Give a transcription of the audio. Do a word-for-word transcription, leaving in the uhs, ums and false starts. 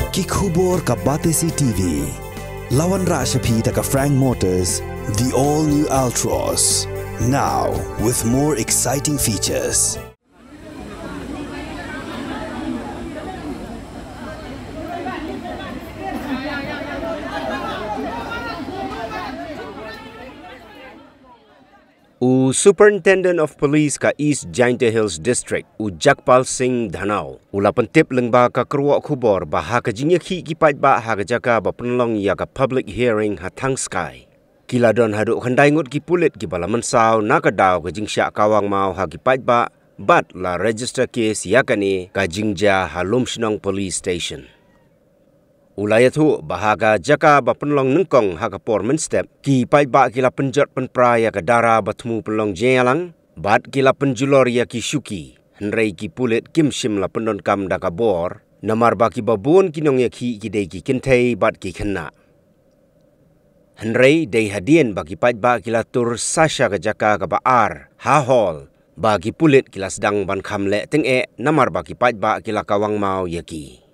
Ki khubor ka Batesi T V. La wanrah sha phi da ka Frank Motors, the all new Altroz. Now, with more exciting features. U Superintendent of Police ka East Jaintia Hills District, u Jagpal Singh Dhanau, u la pyntip lyngba ka kyrwoh khubor ba ha ka jingïakhih ki paidbah ha ka jaka ba pynlong ïa ka public hearing ha Thangskai, ki la don haduh khyndai ngut ki pulit kiba la mynsaw na ka daw ka jingshah kawang maw ha ki paidbah, bad la register case ïa kane ka jingjia ha Lumshnong Police Station. U la ïathuh ba ha ka jaka ba pynlong nyngkong ha ka por mynstep, ki paidbah ki la pynjot pynpra ïa ka dara ba thmu pynlong jingïalang, bad ki la pynjulor ïa ki shuki, hynrei ki pulit kim shym la pyndonkam da ka bor, namar ba kiba bun ki nongïakhih ki dei ki kynthei bad ki khynnah. Hynrei dei hadien ba ki paidbah ki la tur sa sha ka jaka kaba ar ha hall, ba ki pulit ki la sdang ban kham leh tyngeh namar ba ki paidbah ki la kawang maw ïa ki.